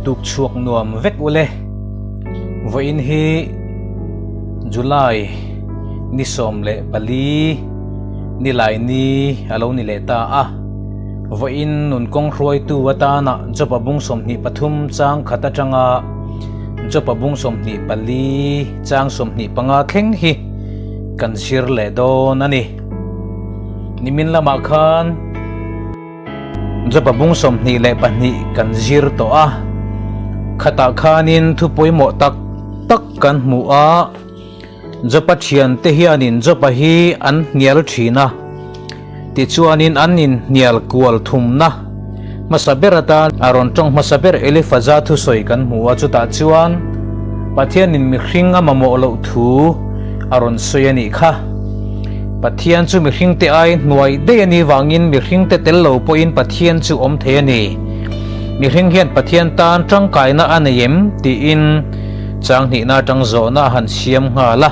Tuk chhuak nuam vek ule. Vawiin hi July ni 14 nilai ni a lo ni leh ta a. Vawiin nun kawng hruaitu atana Jopa bung 23 chang khat atanga Jopa bung 24 chang 25 thleng hi kan zir leh dawn a ni. Nimin lamah khan Jopa bung 22 kan zir tawh a, khatah khanin thu pawimawh tak tak kan hmu a. Jopa thiante hianin Jopa hi an hnial thin a, tichuanin an inhnial kual thumna hmasa ber atan a rawn tawng hmasa ber Elifaza thusawi kan hmu a, chutah chuan Pathianin mihring a mamawh loh thu a rawn sawi a nih kha. Pathian chu mihringte ai hnuai daih a nih vangin mihringte tel lo pawhin Pathian chu awm thei a ni. Mihring hian Pathian tan tangkaina a nei em? tiin Chang hnihna atang zawhna a han siam nghal a.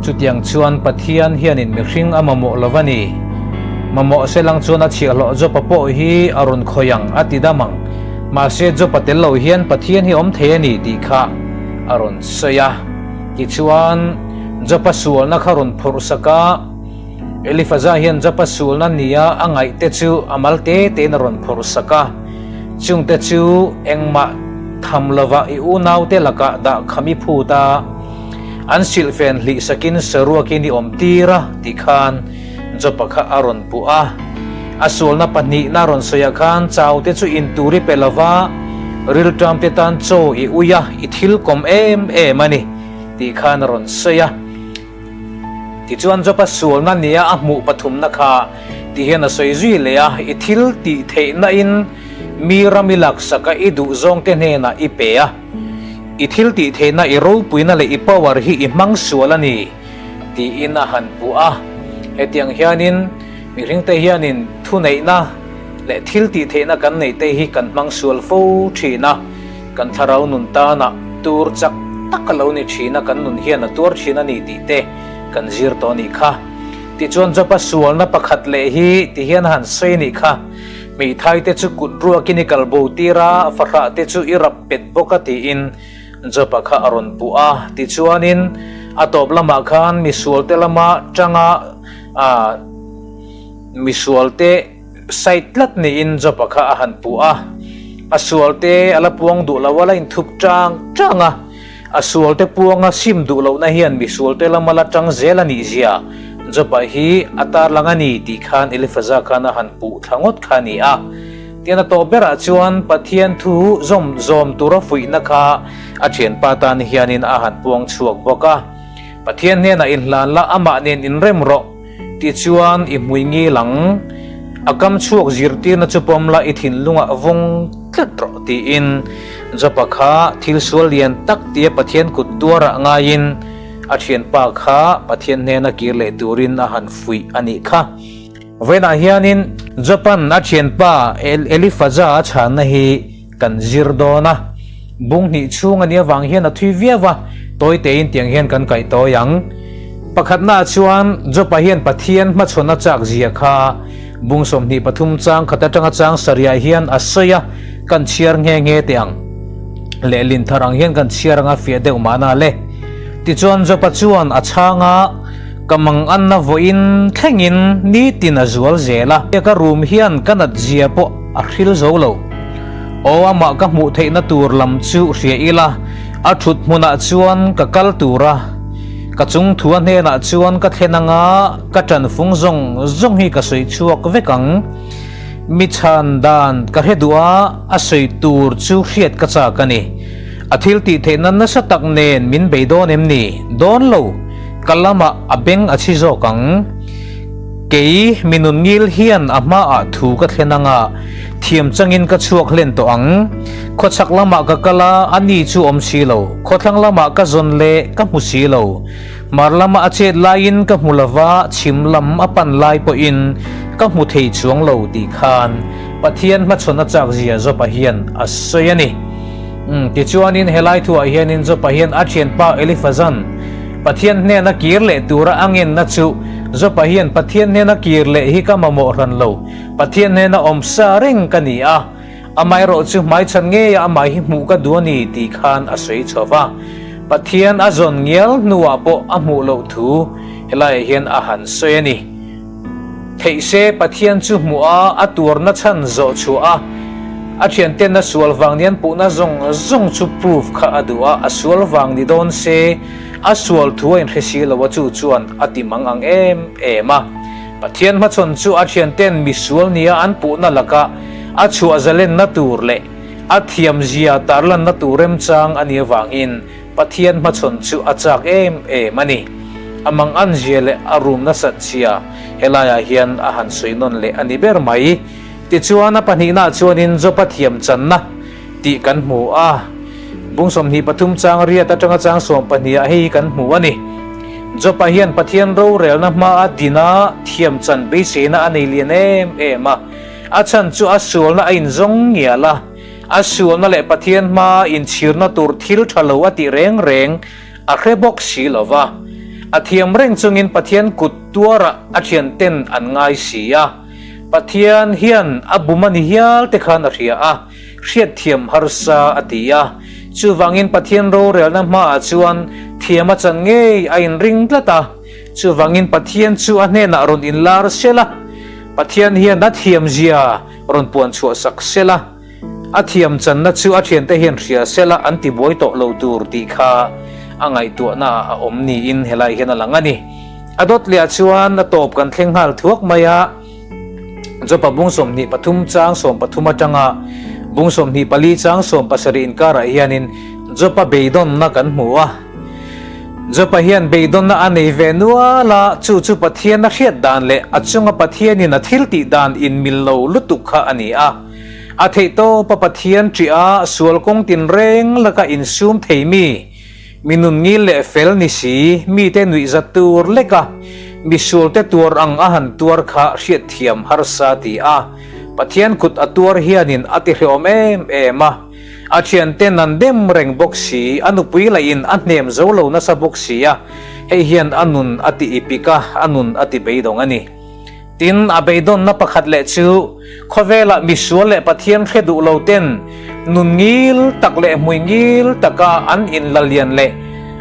Chutiang chuan Pathian hianin mihring a mamawh lo a ni. Mamawh se lang chuan a chhiahhlawh Jopa pawh hi a rawn khawih ang a ti dam ang. Mahse Jopa tel lo hian Pathian hi awm thei a ni tih kha a rawn sawi a. Tichuan Jopa sualna kha rawn phawrh sak a, Elifaza hian Jopa sualna nia a ngaih te chu a mal te tein a rawn phawrh sak a. Chungte chu engmah tham lova i unaute lakah dah kham i phut a, an silhfen hlih sakin saruakin i awm tir a tih khan Jopa kha a rawn puh a. A sualna pahnihna rawn sawiah khan chaute chu intur i pe lova, rilṭamte tan chaw i ui a, i thil kawm em em a ni tih khan a rawn sawi a. Tichuan Jopa sualna nia a hmuh pathumna kha ti hian a sawi zui leh a, I thil tih theihna in mi ram i laksak a, i duhzawngte hnenah i pe a. I thil tih theihna, i ropuina leh i power hi i hmang sual a ni, tiin a han puh a. Hetiang hianin mihringte hianin thuneihna leh thil tih theihna kan neihte hi kan hmang sual fo thin a. Kan thlarau nun tanah tur chak tak a lo ni thin a, kan nun hian a tuar thin a ni tih te kan zir tawh a nih kha. Tichuan Jopa sualna pakhat leh hi ti hian a han sawi a nih kha, Hmeithai te chu kut ruakin i kal bo tir a, fahrah te chu i rap pet bawk a tiin Jopa kha a rawn puh a. Tichuanin a tawp lamah khan misualte lama tanga misualte Site tlat niin Jopa kha a han puh a, a sualte a la puang duh lo a, la inthup chang chang a, a sualte puanga sim duh lohna hian mi sualte lama la tang zel a nih zia Jopa hi a tarlang a ni tih khan Elifaza khan a han puh thla ngawt kha a ni a. Tian a tawh berah chuan Pathian thu zawm zawm tura fuihna kha a thianpa tan hianin a han puang chhuak bawk a, Pathian hnenah inhlan la, amah nen inrem rawh. Tichuan, i hmui ngil ang, a kam chhuak zirtirna chu pawm la i thinlungah vawng tlat rawh tiin Jopa kha thil sual lian tak tia Pathian kut tuarah ngaiin a thianpa kha Pathian hnena kir leh turin a han fuih a nih kha. Vawiinah hianin Jopa'n a thianpa Elifaza a chhanna hi kan zir dawn a, bung hnih chhung a nih avang hian a thui viau a, tawi tein tiang hian kan kaih tawi ang. Pakhatnaah chuan Jopa hian Pathian hmachhawn a chak zia kha bung 23 chang khat atanga chang sarihah hian a sawi a, kan chhiar nghe nghe teh ang. Lehlin thar ang hian kan chhiar anga fiah deuh mahna le. Tichuan Jopa chuan a chhang a, Ka mang anna vawiin thlengin nitin a zual zel a, ka room hian ka nat zia pawh a hril zo lo. Aw amah ka hmuh theihna tur lam chu hria ila, a thut hmunah chuan ka kal tur a, ka chung thua hnenah chuan ka thlen anga ka ṭanfung zawng zawng hi ka sawi chhuak vek ang. Mi chhan dan ka hre duh a, a sawi tur chu hriat ka chak a ni. A thil tih theihna nasa tak nen min bei dawn em ni? Dawn lo, ka lamah a beng a chhi zawk ang. Kei mi nun ngil hian a hmaah thu ka thlen anga thiam changin ka chhuak hlen tawh ang. Khawchhak lamah ka kal a, a ni chu awm si lo. Khawthlang lamah ka zawn leh ka hmu si lo. Hmar lama a chet laiin ka hmu lova, chhim lam a pan lai pawhin ka hmu thei chuang lo tih khan Pathian hmachhawn a chak zia Jopa hian a sawi a ni. Tichuanin helai thuah hianin Jopa hian a thianpa Elifazan Pathian hnena kir leh tura a ngenna chu Jopa hian Pathian hnena kir leh hi ka mamawh hran lo, Pathian hnena awm sa reng ka ni a, Amaherawhchu hmaichhan ngeia amah hi hmuh ka duh a ni tih khan a sawi chho va. Pathian a zawn ngial hnuah pawh a hmuh loh thu helaiah hian a han sawi a ni. Theih se Pathian chu hmuh a, a tuarna chhan zawh chhuah a, a thianten a sual vang ni an puhna zawng zawng chu proof kha a duh a, a sual vang ni dawn se a sual thu a inhre si lo a chu chuan a ti mang ang em em a. Pathian hmachhawn chu a thianten misual nia an puhna laka a chhuah zalenna tur leh a thiamzia tarlanna tur remchang a nih avangin Pathian hmachhawn chu a chak em em a ni. A manganzia leh a rum nasat zia helaiah hian a han sawi nawn leh a ni ber mai. Tichuan a pahnihnaah chuanin Jopa thiam channa tih kan hmu a. Bung 23 chang riat atanga chang sawmpahnih ah hei hi kan hmu a ni. Jopa hian Pathian rorelna hmaa dina thiam chan beiseina a nei lian em em a. A chhan chu a sualna a inzawng ngial a. A sualna leh Pathian hmaa inchhirna tur thil tha lo a tih reng reng a hre bawk si lo va. A thiam reng chungin Pathian kut tuarah a thianten an ngai si a. Pathian hian a bum a ni hial te khan a hria a, hriatthiam harsa a ti a. Chuvangin Pathian rorelna hmaah chuan thiam a chan ngei a inring tlat a. Chuvangin Pathian chu a hnenah rawn inlar sel a. Pathian hian a thiamzia Rawn puan chhuah sak sela, a thiam channa chu a thiante hian hria sela an ti buai tawh lo tur tih kha a ngaihtuahna ah a awm niin helai hian a lang a ni. A dawt leh ah chuan a tawp kan thleng nghal thuak mai a, Jopa bung 23 chang 13 atanga bung 24 chang 17 inkarah hianin Jopa beidawnna kan hmu a. Jopa hian beidawnna a nei ve nual a, chu chu Pathian a hriat dan leh a chunga Pathianin a thil tih dan inmil lo lutuk kha a ni a. A theihtawpa Pathian ṭih a, sual kawng tinreng laka insum thei mi, mi nun ngil leh fel ni si, mite nuihzat tur leka misualte tuar ang a han tuar kha hriatthiam harsa ti a, Pathian kut a tuar hianin a tihrehawm em em a. A thianten an dem reng bawk si, a nupui lahin a hnem zo lo nasa bawk si a, hei hian a nun a ti ipik a, a nun a ti beidawng a ni. Tin, a beidawnna pakhat leh chu, khawvelah misual leh Pathian hre duh lo ten nun ngil tak leh hmui ngil taka an inlalian leh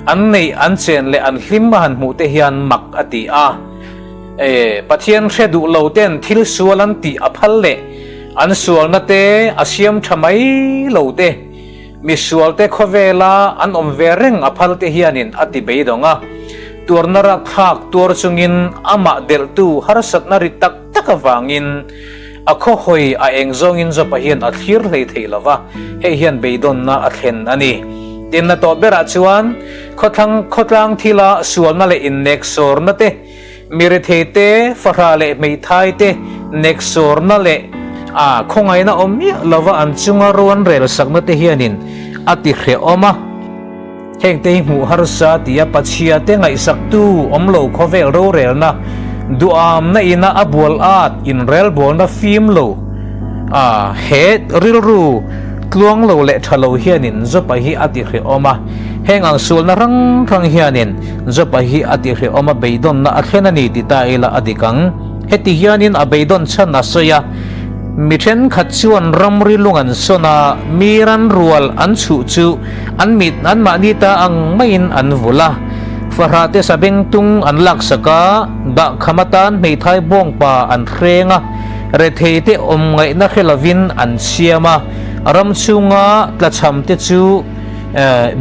an neih an chen leh an hlim a han hmuh te hian mak a ti a. E, Pathian hre duh lo ten thil sual an tih a phal leh an sualna te a siam tha mai lo te, misual te khawvela an awm ve reng a phal te hianin a ti beidawng a. Tuarna rakthlak tuar chungin amah delhtu harsatna ri tak tak avangin a khawhawi a eng zawngin Jopa hian a thlir hlei thei lo va, hei hian beidawnna a thlen a ni. Tinna tawh berah chuan khawthlang khawtlang thila sualna leh inneksawrna te, Mi rethei te, fahrah leh hmeithai te neksawrna leh a khawngaihna awm miah lova an chunga ruan rel sakna te hianin a ti hrehawm a. Heng te hi hmuh harsa tia Pachhia te ngaihsaktu awm lo khawvel rorelna duhamna ina a bual at inrelbawlna fim lo a he rilru tluang lo leh tha lo hianin Jopa hi a ti hrehawm a. Heng ang sualna hrang hrang hianin Jopa hi a ti hrehawm a, beidawnna a thlen a ni ti ta ila a dik ang. Heti hianin a beidawn chhan a sawi a, Mi thenkhat chuan ramri lung an sawn a, mi ran rual an chhuh chu an mit anmahni ta ang maiin an vul a. Fahrah te sabengtung an laksak a, dahkham atan hmeithai bawngpa an hreng a, rethei te awm ngaihna hre lovin an siam a, ram chhunga tlachham te chu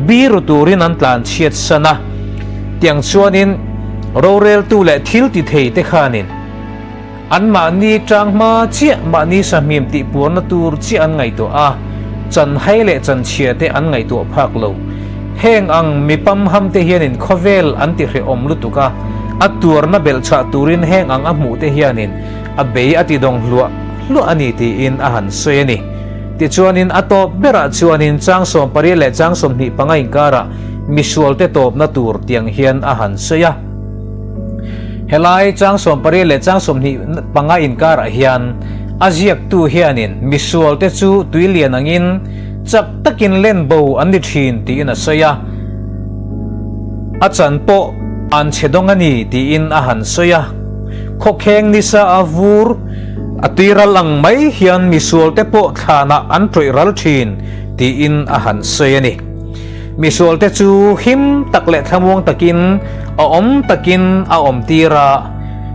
Biru turin an tlan chhiat san a, tiang chuanin roreltu leh thil ti thei te khanin anmahni tang hma chiah mahni sahmim tih puarna tur chiah an ngaihtuah a, chanhai leh chanchhia te an ngaihtuah phak lo. Heng ang mi pamham te hianin khawvel an ti hrehawm lutuk a, a tuarna belhchhah turin heng ang a hmuh te hianin a bei a ti dawng hluah hluah a ni tiin a han sawi a ni. Tichuanin a tawp berah chuanin chang 18 leh chang 25 inkarah misualte tawpna tur tiang hian a han sawi a. Helai chang 18 leh chang 25 inkarah hian a ziaktu hianin misualte chu tuilian angin chak takin len bo an ni thin tiin a sawi a. A chan pawh an chhe dawng a ni tiin a han sawi a. Khawkheng nisa a vur. A tuiral ang mai hian misualte pawh thlanah an ṭawih ral ṭhin, tiin a han sawi a ni. Misualte chu him tak leh thlamuang takin a awm takin a awmtir a,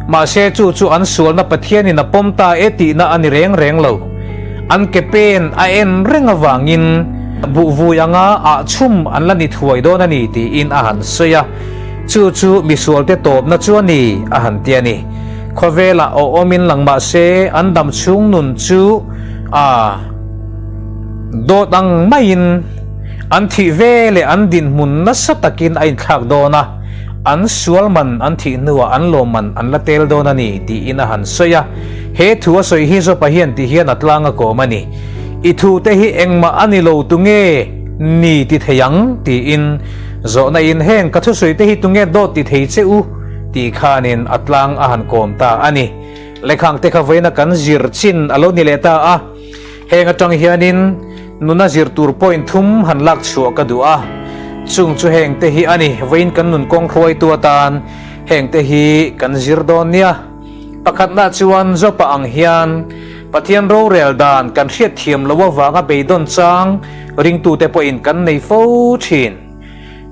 mahse chu chu an sualna Pathianin a pawm ta e tihna a ni reng reng lo. An ke pen a en reng avangin buhvui anga ah chhum an la ni thuai dawn a ni tiin a han sawi a, chu chu misualte tawpna chu a ni a han ti a ni. Khawvelah awhawmin lang mah se an dam chhung nun chu a dawt ang maiin an thih ve leh an dinhmun nasa takin a inthlak dawn a, an sual man an thih hnuah an lawm man an la tel dawn a ni tiin a han sawi a. He thu a sawi hi Jopa hian ti hian a tlang a kawm a ni. I thu te hi engmah a ni lo tunge ni ti thei ang? tiin zawhna in heng ka thusawi te hi tunge dawt ti thei che u? Tih khanin a tlang a han kawm ta a ni. Lekhang te kha vawiina kan zir chin a lo ni leh ta a. Heng atang hianin nuna zir tur point thum han lak chhuah ka duh a. Chung chu heng te hi a ni, vawiin kan nun kawng hruaitu atan heng te hi kan zir dawn nia. Pakhatna chuan Jopa ang hian Pathian rorel dan kan hriatthiam loh avanga beidawn chang ringtute pawhin kan nei fo thin.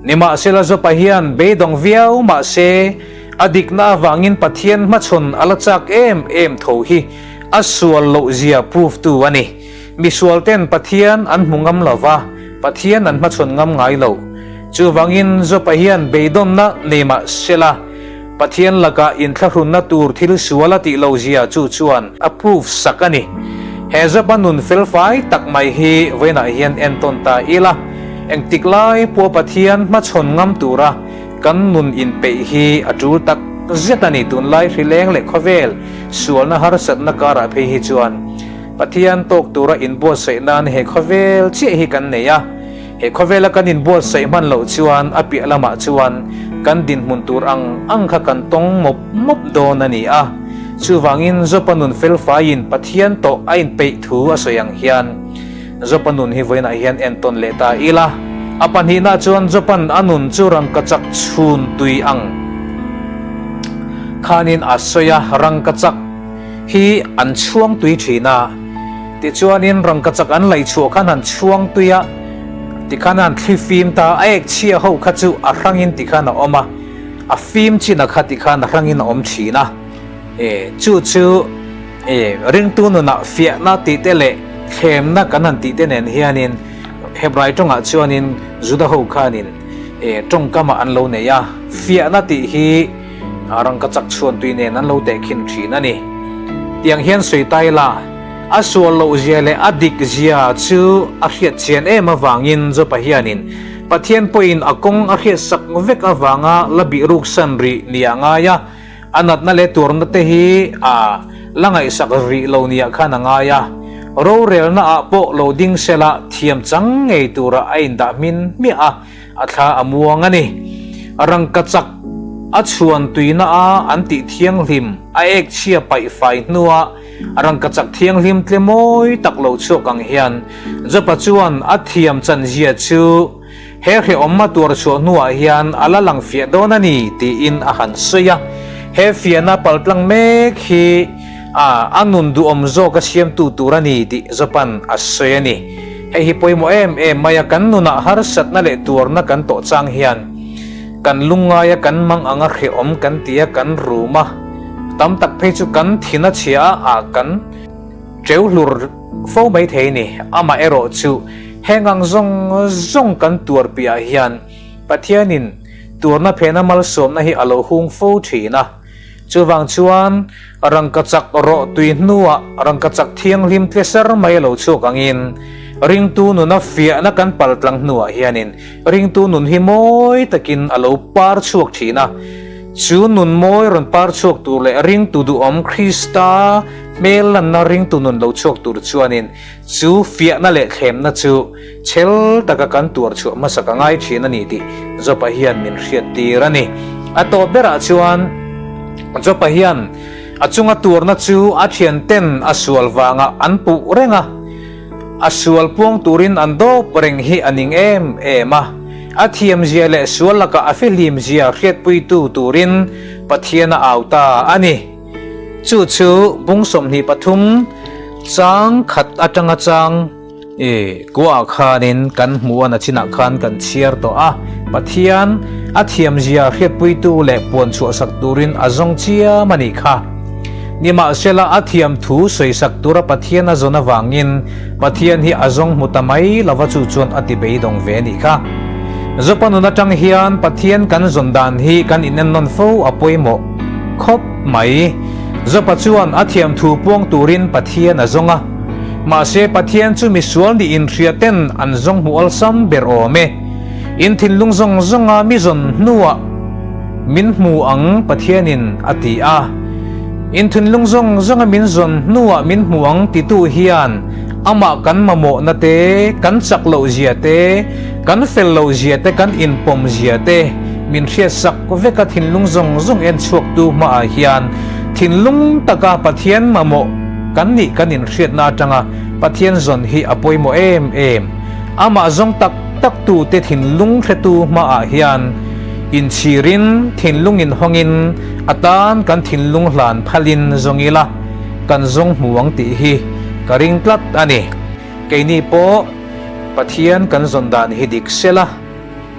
Nimahsela Jopa hian beidawng viau mahse a dikna avangin Pathian hmachhawn a la chak em em tho hi a sual loh zia proof tu a ni. Misual ten Pathian an hmu ngam lo va, Pathian an hmachhawn ngam ngai lo. Chuvangin Jopa hian beidawnna nei mahsela Pathian lakah inthlahrunna tur thil sual a tih lo zia chu chuan a proof sak a ni. He Jopa nun felfai tak mai hi vawiinah hian entawn ta ila, engtik lai pawh Pathian hmachhawn ngam tura kan nun inpeih hi a tul tak zet a ni. Tunlai hrileng leh khawvel sualna harsatna karah phei hi chuan Pathian tawk tura inbuatsaih nan he khawvel chiah hi kan nei a. He khawvela kan inbuatsaih hman loh chuan a piah lamah chuan kan dinhmun tur ang ang kha kan tawng mawp mawp dawn a ni a. Chuvangin Jopa nun felfaiin Pathian tawh a inpeih thu a sawi ang hian Jopa nun hi vawiinah hian entawn leh ta ila. A pahnihna chuan Jopa'n a nun chu rangkachak chhun tui ang khanin a sawi a, rangkachak hi an chhuang tui thin a. Tichuanin rangkachak an laih chhuah khan han chhuang tui a, tikhan han thli fim ta a, ek chhia ho kha chu a hrangin tikhan a awm a, a fim chin a kha tikhan a hrangin a awm thin a. E, chu chu e, ringtu nunah fiahna tih te leh thlemna kan han tih te nen hianin Hebrai tawngah chuanin Juda ho khanin e, tawngkamah an lo nei a, fiahna tih hi Rangkachak chhuan tui nen an lo tehkhin thin a ni. Tiang hian sawi ta ila, a sual loh zia leh a dik zia chu a hriat chian em avangin Jopa hianin Pathian pawhin a kawng a hriat sak vek avanga la bih ruk san rih nia ngai a, a natna leh tuarna te hi a la ngaihsak rih lo nia khan a ngai a. Rorelna ah pawh lo ding sela thiam chang ngei tura a indah hmin hmiah a. A thla a muang a ni. Rangkachak a chhuan tuina a an tih thianghlim a ek chhia paih fai hnua rangkachak thianghlim tle mawi tak lo chhuak ang hian Jopa chuan a thiam chan zia chu he hrehawm a tuar chhuah hnuah hian a la lang fiah dawn a ni tiin a han sawi a. He fiahna paltlang mek hi a nun duhawm zawk a siamtu tur a ni tih Jopa'n a sawi a ni. Hei hi pawimawh em em mai a, kan nunah harsatna leh tuarna kan tawh chang hian kan lungngaia kan mang anga hrehawm kan ti a, kan rum a, tam tak phei chu kan thin a chhia a, ah kan teu hlur fo mai thei ni. Amaherawh chu heng ang zawng zawng kan tuar piahah hian Pathianin tuarna phena malsawmna hi a lo hung fo thin a. Chuvang chuan rangkachak rawh tui hnuah rangkachak thianghlim tle ser mai a lo chhuak angin ringtu nuna fiahna kan paltlang hnuah hianin ringtu nun hi mawi takin a lo par chhuak thin a. Chu nun mawi rawn par chhuak tur leh ringtu duhawm Krista hmel lanna ringtu nun lo chhuak tur chuanin chu fiahna leh thlemna chu Chhel taka kan tuar chhuah hmasa ka ngai thin a ni tih Jopa hian min hriattir a ni. A tawp berah chuan Jopa hian a chunga tuarna chu a thianten a sual vangah an puh reng a, a sual puang turin an dawp reng hi a ning em em a. A thiamzia leh sual lakah a fihlimzia hriatpuitu turin Pathian a au ta a ni. Chu chu bung 23 chang khat atanga chang e kuah khanin kan hmu a na chinah khan kan chhiar tawh a. Pathian a thiamzia hriatpuitu leh puan chhuahsak turin a zawng chiam a nih kha. Nimahsela a thiam thu sawisak tura Pathian a zawn avangin Pathian hi a zawng hmu ta mai lova chu chuan a ti beidawng ve a nih kha. Zopa nun atang hian Pathian kan zawn dan hi kan inennawn fo a pawimawh khawp mai. Zopa chuan a thiam thu puang turin Pathian a zawng a. Mahse Pathian chu misual nih inhria ten an zawng hmu awlsam ber awm e. In thinlung zawng zawnga mi zawn hnuah min hmu ang Pathianin a ti a. In thinlung zawng zawnga min zawn hnuah min hmu ang titu hian amah kan mamawhna te, kan chak loh zia te, kan fel loh zia te, kan inpawm zia te min hriatsak vek a thinlung zawng zawng en chhuaktu hmaah hian thinlung taka Pathian mamawh kan nih kan inhriatna atanga Pathian zawn hi a pawimawh em em. Amah zawng tak tak tute thinlung hretu hmaah hian inchhirin thinlung inhawngin a tan kan thinlung hlan phalin zawng ila kan zawng hmu ang tih hi ka ring tlat a ni. Keini pawh Pathian kan zawn dan hi dik sela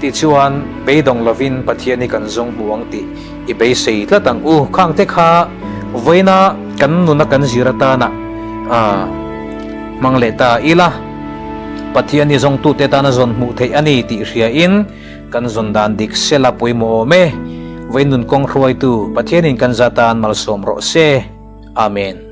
tichuan beidawng lovin Pathian hi kan zawng hmu ang tih i beisei tlat ang u. Khang te kha vawiina kan nuna kan zir atana hmang leh ta ila Pathian hi zawngtute tana zawn hmuh theih a ni tih hriain Kan zawn dan dik sela pawimawh awm e. Vawiin nun kawng hruaitu Pathianin kan za tan malsawm rawh se. Amen.